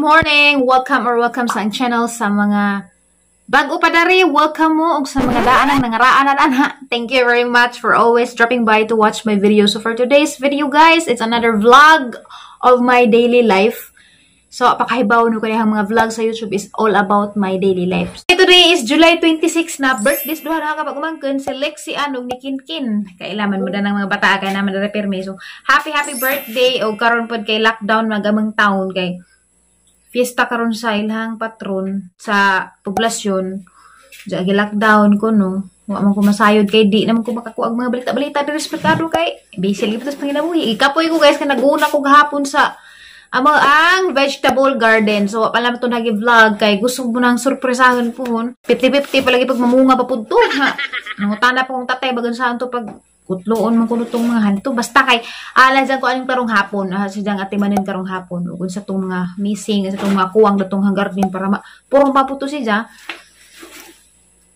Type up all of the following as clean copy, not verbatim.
Morning! Welcome or welcome sa ang channel sa mga bago pa dari, welcome mo og sa mga daan ang nangaraan na ana. Thank you very much for always dropping by to watch my video. So for today's video, guys, it's another vlog of my daily life. So, pakahibaw no kanihang mga vlog sa YouTube is all about my daily life. So, today is July 26 na birthday duha na kapag umangkon si Lexie Ann ug ni Kinkin. Kailaman mo na ng mga bata kay naman na pirmi. So, happy happy birthday og karon pod kay lockdown magamang town kay fiesta karon sa ilahang patron sa poblasyon. Diya lockdown ko no. Wa man ko masayod kay di naman ko makakuha og mga balita-balita diri sa merkado kay busy lagi sa panginabuhi. Ikapoy ko, guys, kay naguna ko gahapon sa amo ang vegetable garden. So, wa pa lang ito nag-vlog kay gusto mo nang surpresahan pohon. 50-50 palagi pag mamunga pa pud to. Ha. Nangutana pa kong tatay bagan saan to pag kutloon man kuno tong mga hanto. Basta kay ala dyan ko aning karong hapon. Ah, si dyan ate manin karong hapon. Ug sa tong mga missing, sa tong mga kuwang datong hang garden para ma purong pa to si dyan.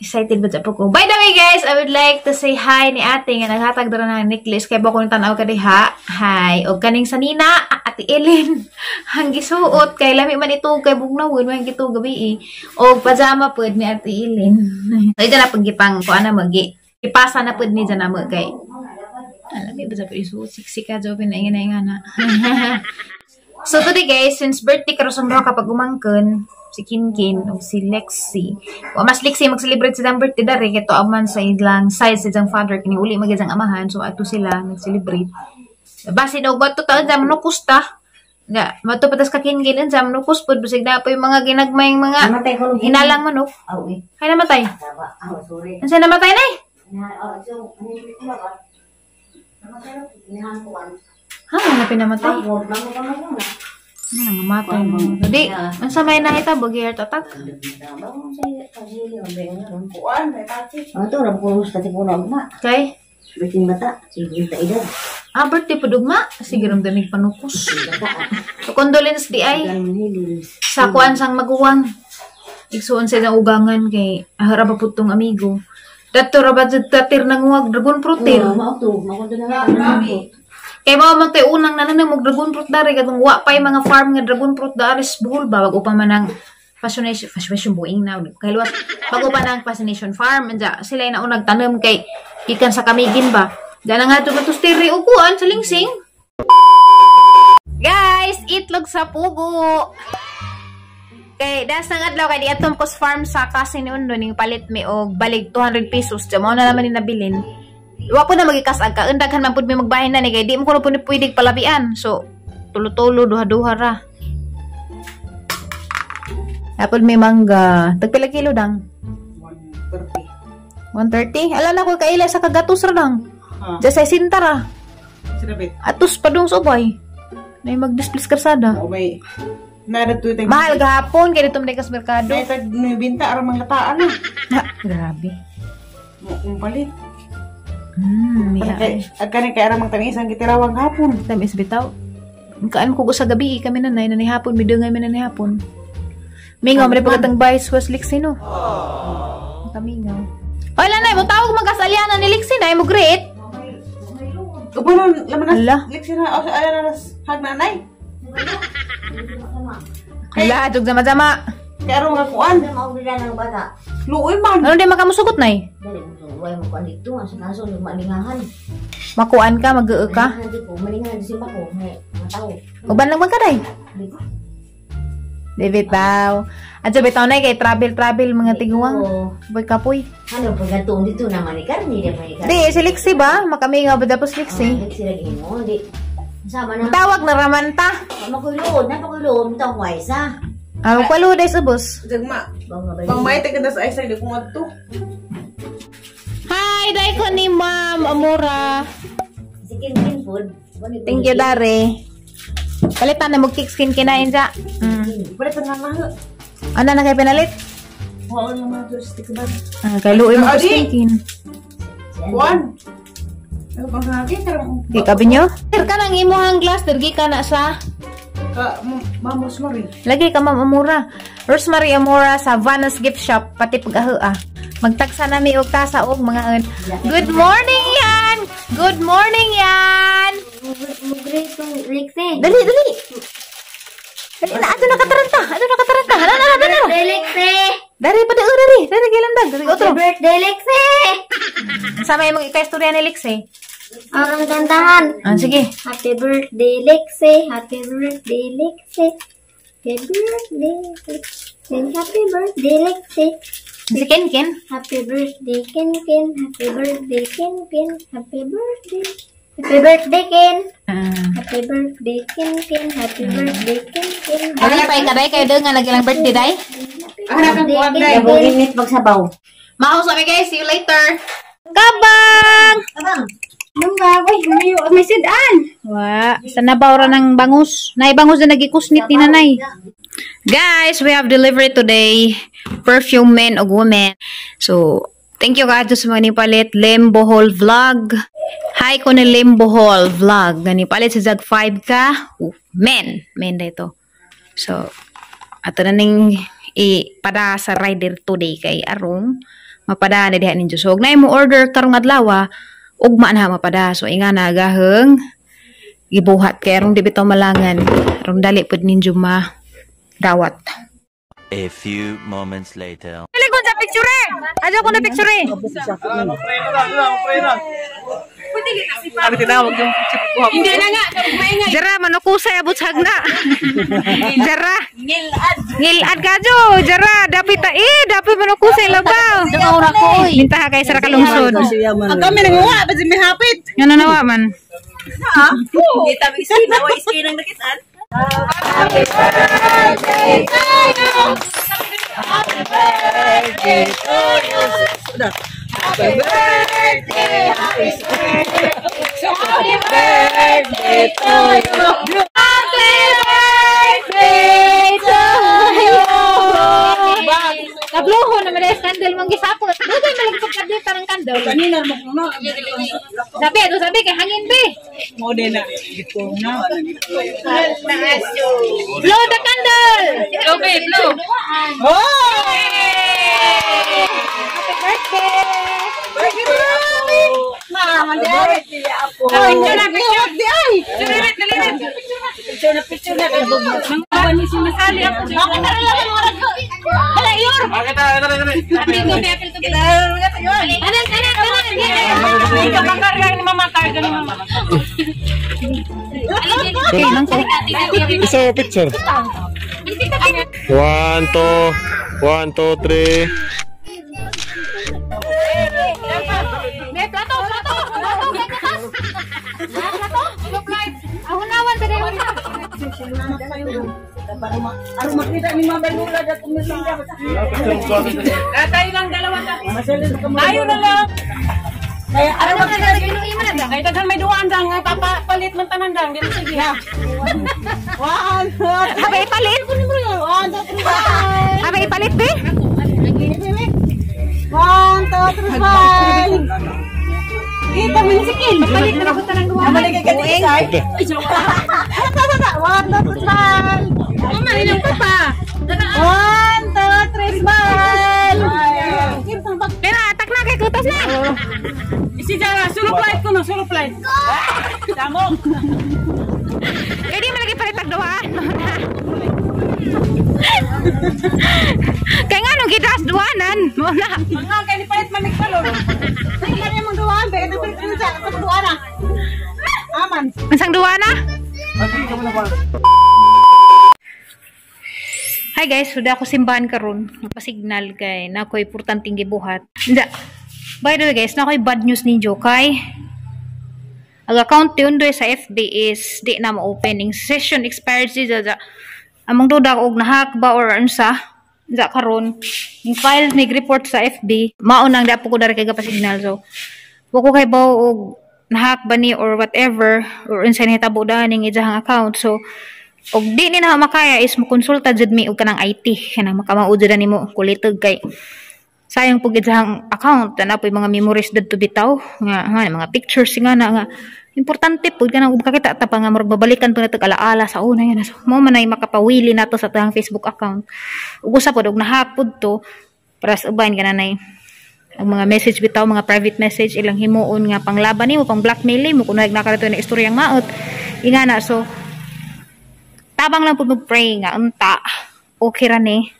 Excited ba po ko? By the way, guys, I would like to say hi ni ate nga naghatag dara ng necklace kay bako tan-aw ka diha. Hi. Og kaning sanina, Ate Ellen. Ang gisuot kay lami man ito kay bugnawon man gito gabi eh. Og pajama pod ni Ate Ellen. So ito na paggipang ko ana magi. Ipasa na pod ni dyan na mo kay. Alam ba sa isuot siksi ka jo pinaingin na. So today, guys, since birthday karon sa mga kapag umangkon, si Kinkin o si Lexie. O mas Lexie mag-celebrate silang birthday dari kay tuo man sa ilang side sa ilang father kini uli magyud ang amahan, so ato sila nag-celebrate. Basin og bato taon sa manukos ta. Nga mato patas ka Kinkin sa manukos pud bisig na po yung mga ginagmayng mga Namatay ko nung hinalang manok. Aw, eh. Ay, namatay. Tama. Aw, sorry. Unsa namatay nay? Na, oh, so, ano yung ba? Namatay ko. Inahan ko ano. Ha, wala pinamatay. Mamo, mamo, mamo na. Ano namatay mo? Di, unsa may nahitabo, heart attack? Kuan, may pati. Ang ito, rabu ko sa tipuno ugma. Kay Biting bata, sige ta edad. Ah, birthday po dugma. Sige, ramdamig panukos. Bata. So, condolence di ay. Ganun hilis. Sa kuan sang maguwang. Igsuon sa ilang ugangan kay ahara pa pud tong amigo. Dato ra ba jud tatir nanguwag dragon fruit tir. Oh, mao to, mao to na nga. Kay mao man tay unang nananom og dragon fruit dari katong wa pay mga farm nga dragon fruit dari sa Bohol ba, bago pa man ang Fascination Fascination buing na kay luwas bago pa nang Fascination Farm anja sila na unang tanom kay gikan sa Camiguin ba. Diyan na nga to tiri og kuan sa lingsing. Guys, itlog sa pugo. Kay dasang adlaw kay diadto ko sa farm sa kasin ni Undo ning palit mi og balig 200 pesos. Diyan mao na naman ni nabilin. Wa po na magikas-ag ka. Daghan man pud mi magbahin na ni kay di mo kuno pud pwede palabian. So tulo-tulo, duha-duha ra. Apple may mangga. Tagpila kilo dang? 130. 130? Ala na ko kaila sa kagatos ra dang. Ha. Diya sa sinta ra. Sinabit. Atos pa dong sa ubay. Nay mag-displace karsada. O may narito tag Mahal gahapon kay dito man kas merkado. Nay tag binta aron mga lataan na. Ha, grabe. Mo kung palit. Yeah. Kay ag kani kay aron mga tamisan gitirawang hapon. Tamis bitaw. Kaan ko sa gabi kami nanay nanay hapon midungay mi nanay hapon. Mingaw man pagkatang vice was Lixie no. Kamingaw. Hoy lanay mo tawag magasalyanan ni Lixie na mo greet. Ubo nun laman na. Ala. Liksi na o ay na hag nanay. Hala, jug jama-jama. Kay aron mga kuan. Mao gid ng bata. Luoy man. Ano di makamusugot nay? Dali mo so, way mo kuan dito ang sa kaso malingahan. Makuan ka, mag ka. Malingahan di ko, malingahan di simba ko, may mga tao. Uban lang magkaday. Di ko. Di bitaw. Adyo bitaw na kay travel travel mga tiguang. Oo. Boy kapoy. Ano pagkatuon dito na manikarni, di manikarni. Di si Lixie ba? Makamingaw ba tapos Lixie? Lixie lagi mo, di. Sama na. Tawag na raman ta. Makulood, na makulood, taong waisa. Ah, magpaluday sa bus. Jagma. Bang mabalik. Pang may tag sa ay di ko ngadto. Hi, dai ko ni Ma'am Amora. Si Kinkin food. Thank you, Dare. Palitan na mo cake skin kinain ja. Palit na na. Ano na kay pinalit? Wala na mga tourist ba? Ah, kay luoy mo Adi! skin kin. Kuan. Ano pang hagi karong Di kabi nyo? Sir ka nang imuhang glass, dirgi ka na sa ka Ma'am Rosemary. Lagi ka Ma'am Amora. Rosemary Amora sa Vanas Gift Shop pati pag ah. Magtagsa na mi og tasa og mga Good morning yan. Good morning yan. Mugre itong Lixie. Dali, dali. Dali na ato nakataranta. Dari pa dari, dari gilandag, dari otro. Happy birthday, Lexie! Sa may mga ikaistorya ni Lexie. Ang kantahan. Ah, sige. Happy birthday, Lexie. Happy birthday, Lexie. Happy birthday, Lexie. Happy birthday, Lexie. Si Ken Ken. Happy birthday, Ken Ken. Happy birthday, Ken Ken. Happy birthday. Happy birthday, Ken. Ah. Happy birthday, Ken Ken. Happy birthday, Ken Ken. Dali pa kaday kayo doon nga lagi lang birthday day. Happy birthday, Ken Ken. Init magsabaw. Maos kami guys, see you later. Kabang! Nung gaway, may sidan. Wa, sa nabaw ra ng bangus. Nay bangus na nagikusnit ni nanay. Guys, we have delivery today. Perfume men ug women. So, thank you kadto sa mga nipalit Lim Bohol Vlog. Hi ko ni Lim Bohol Vlog. Gani palit si Zag 5 ka. Oh, men, men dito. So, ato na ning ipada sa rider today kay arong mapada na diha ninyo. So, og naay mo order karong adlaw, ugma na mapada. So, inga na gaheng gibuhat kay arong di bitaw malangan. Arong dali pud ninyo ma dawat. A few moments later. Dali ko sa picture. Ajo ko na picture. Ano tinawag yung chip ko? Hindi na nga. Jara manukusay abot sa hagna. Jara. Ngilad. Ngilad ka jo. Jara dapit ta eh dapit manukusay labaw. Minta ka kay sa kalungsod. Ang kami nanguha, ba't si mihapit? Ngano nawa man? Kita mi isina wa iskinang nakitaan. Happy birthday to you. Kabluho na man candle mong gisapot. Dugay malagpag kadlita ng candle. Kanina mo ko na. Sabi, ato sabi kay hangin be. Mo din na. Dito na. Blow the candle. Blow be, blow. Oh! Happy birthday. Mama, birthday ako. Picture na, picture. Di ay. Picture na, picture na. Ako tara lang mo rag. Dala iyor. Tanan tanan tanan. Okay, lang ko. Isa picture. 1, 2, 1, 2, 3. May plato, plato, plato, plato. Plato, Ahunawan sa dayon. Aron makita ni Mama Lula dat umilinda. Tayo lang dalawa ta. Tayo na lang. Kaya aron makita Kay daghan may duaan dang nga papalit man tanan dang dili sige ha. One, two, Habay ipalit. one, two, three, five. Habay ipalit be. One, two, three, five. Kita mo yung sikil. Palit na ako tanang duwa. Balik ka din, Isay. One, two, three, smile. Mama, ilang pa pa. One, two, three, smile. Pero atak na kay kutas na. Si Jara, solo flight ko no, solo flight. Damo. Eh di man lagi palit tag duhaan. Kay nga nung gitas duhanan, mo na. Mga kay ni palit man nagbalon. Ay, kaya mong duhaan, ba? Ito, ito, ito, ito, duhaan na. Aman. Unsang duha na? Hi guys, sudah ako simbahan karon. Napasignal kay na ako'y importanteng gibuhat. Nda. By the way guys, na ako'y bad news ninyo kay ang account yun doy sa FB is di na ma-open. Yung session expired siya dyan. Among duda og nahack ba or unsa dya karon. Yung file ni report sa FB, mao nang dapo ko dari kay gapasignal. So, wa ko kay baw og nahack ba ni or whatever or unsa ni hitabo dani ning iyang account. So, og di ni na makaya is mokonsulta jud mi og kanang IT kanang makamao jud nimo kulitog kay sayang pug iyang account ana poy mga memories didto bitaw nga nga mga pictures nga na nga importante pud kanang ug kakita ta pa nga murag babalikan pud natog alaala sa una yan. So, mao man ay makapawili nato sa atong Facebook account ug usa pod og nahack pud to para sa uban kananay ang mga message bitaw, mga private message ilang himuon nga panglaban nimo, pang blackmail nimo kun nakarito na istoryang maot ingana. So tabang lang po mag-pray nga unta okay ra ni.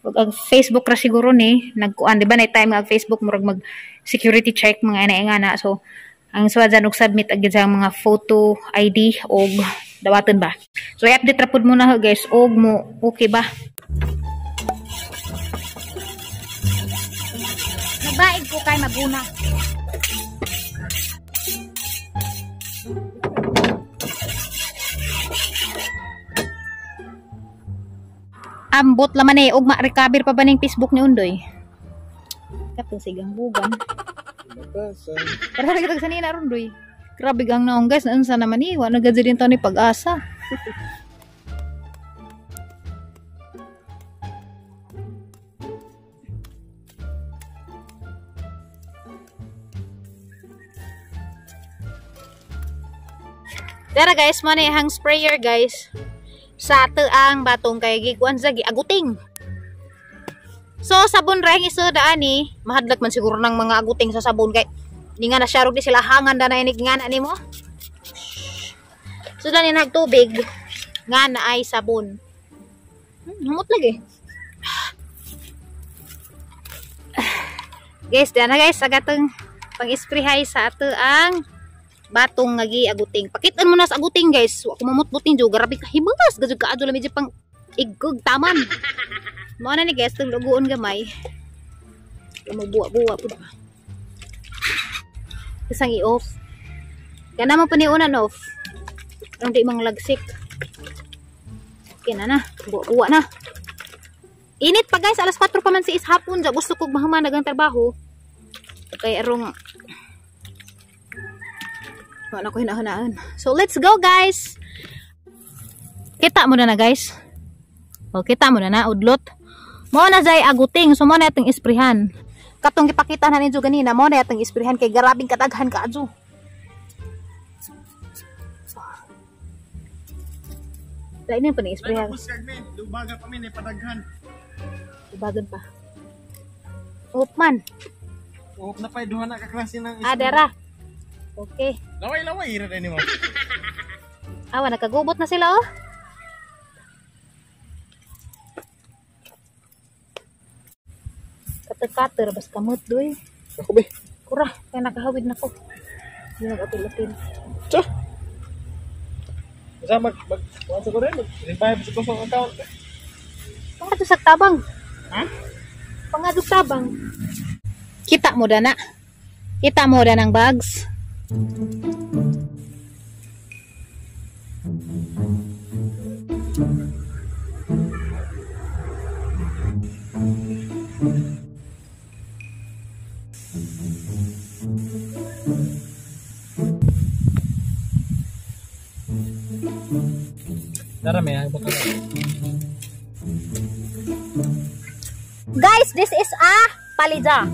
Ug ang Facebook ra siguro ni nagkuan, di ba na time nga ang Facebook murag mag security check mga ina nga na. So ang swadyan og submit agad sa mga photo ID og dawaton ba. So i-update ra pud mo na guys og mo okay ba. Nagbaig ko kay maguna. Ambot laman eh, og ma-recover pa ba ning Facebook ni Undoy? Katong sigang bugan. Para lagi tag sanina ron doy. Grabe gang naong guys, naunsa naman ni, wa na gud din taon ni pag-asa. Tara guys, mo na hang sprayer guys. Sa ang batong kay gikuan sa giaguting. So sabon ra ang isuda ani, mahadlak man siguro ng mga aguting sa sabon kay di nga na siya di sila hangan da na inig nga na nimo. So dani nagtubig nga na ay sabon. Humot lagi. Guys, dana guys agatong pang-isprehay sa ato ang batong nga giaguting. Pakitaan mo na sa aguting guys. Wa ko mamutbuting jud, grabe ka himas gajud ka adto medyo pang igog taman. Mao na ni guys tong luguon gamay. Mabuwa-buwa pud. Isang i-off. Kana mo pa ni unan off. Ang di mang lagsik. Okay na na, buwa-buwa na. Init pa guys, alas 4 pa man si is hapon. Ja gusto kog mahuman ang trabaho. Kay arong wala ko hinahunaan. So let's go guys. Kita mo na na guys. O kita mo na na udlot. Mo na jay aguting, so mo na atong isprehan. Katong gipakita na ninyo ganina, mo na atong isprehan kay grabing kadaghan kaadyo. Lain na pa ni isprehan. Dubagan pa min padaghan. Dubagan pa. Up man. Up na pa duha na ka klase ng Adara. Okay. Laway-laway ra ni mo. Awa nakagubot na sila oh. Kater-kater bas kamot doy. Ako be. Kura, kay nakahawid na ko. Di nag-atil-atil. Tsa. Sa mag kuan sa ko rin, mag-revive sa ko account. Pangadto sa tabang. Ha? Pangadto tabang. Kita mo dana. Kita mo da ng bags. Guys, this is a palija.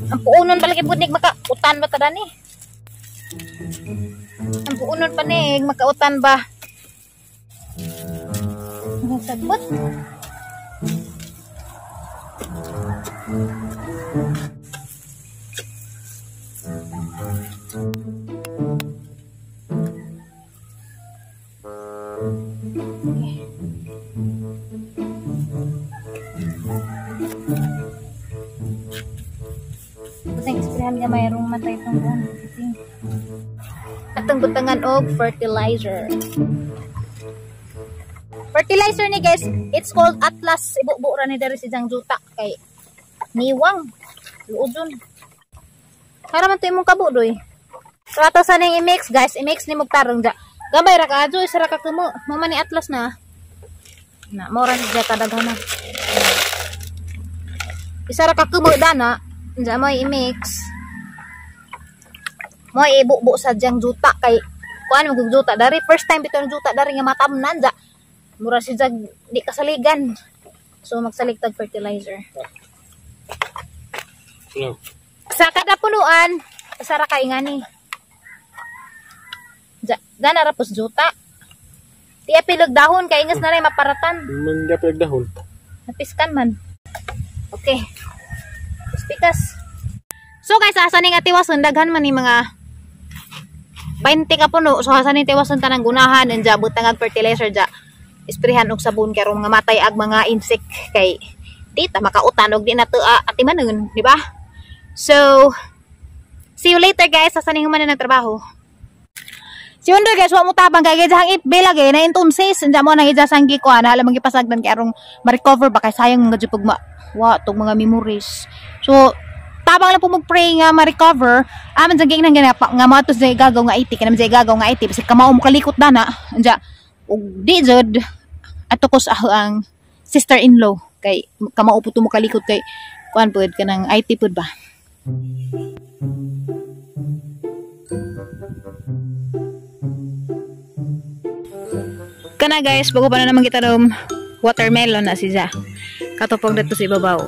Ang puunon palagi pud nig makautan ba ta dani? Ang puunon pa nig makautan ba? Ang sagbot. Nga mayroong matay itong buwan. Atong butangan og fertilizer. Fertilizer ni guys, it's called Atlas. Ibubo ra ni diri si Jang Juta kay niwang luodon. Para man to imong kabo doy. So ato sa ning i-mix guys, i-mix ni mog tarong ja. Gamay ra ka adyo, isa ra ka kumo. Mama ni Atlas na. Na mo ra ni ja kadaghan na. Isa ra ka kumo dana, ja mo i-mix. Mo ibubo sa jang juta kay kuan mo juta dari first time bitaw juta dari nga matamnan ja. Mura si jag di kasaligan. So magsalig tag fertilizer. Hello. Sa kada punuan, sa ra kay ngani. Ja, dana ra pos juta. Tiya pilog dahon kay ingas na ray maparatan. Man ja pilog dahon. Napiskan man. Okay. Pikas. So guys, asa ning atiwason daghan man ni mga 20 ka puno. So hasan ni tiwason tanang gunahan and ja butang ag fertilizer ja. Isprehan og sabon kay aron nga matay ag mga insect kay di ta makautan og di na to atimanon, di ba? So see you later, guys, sa saning human na ng trabaho. Si Wonder, guys, wa mo tabang kay gidjang FB lagi na entonces, anja mo nang ija sang gikuan, hala mangipasagdan kay arong ma-recover ba kay sayang mga jud pag ma wa tong mga memories. So tabang lang po mag-pray nga ma-recover. Aman sa ging nang nga nga mo ato sa igagaw nga IT, kanam sa igagaw nga IT bisag kamao mo kalikot dana. Anja ug di jud ato ko sa ako ang sister-in-law kay kamao po to mo kalikot kay kuan pud kanang IT pud ba. Kana guys, bago pa na naman kita rom watermelon na siya. Katupong dito sa ibabaw.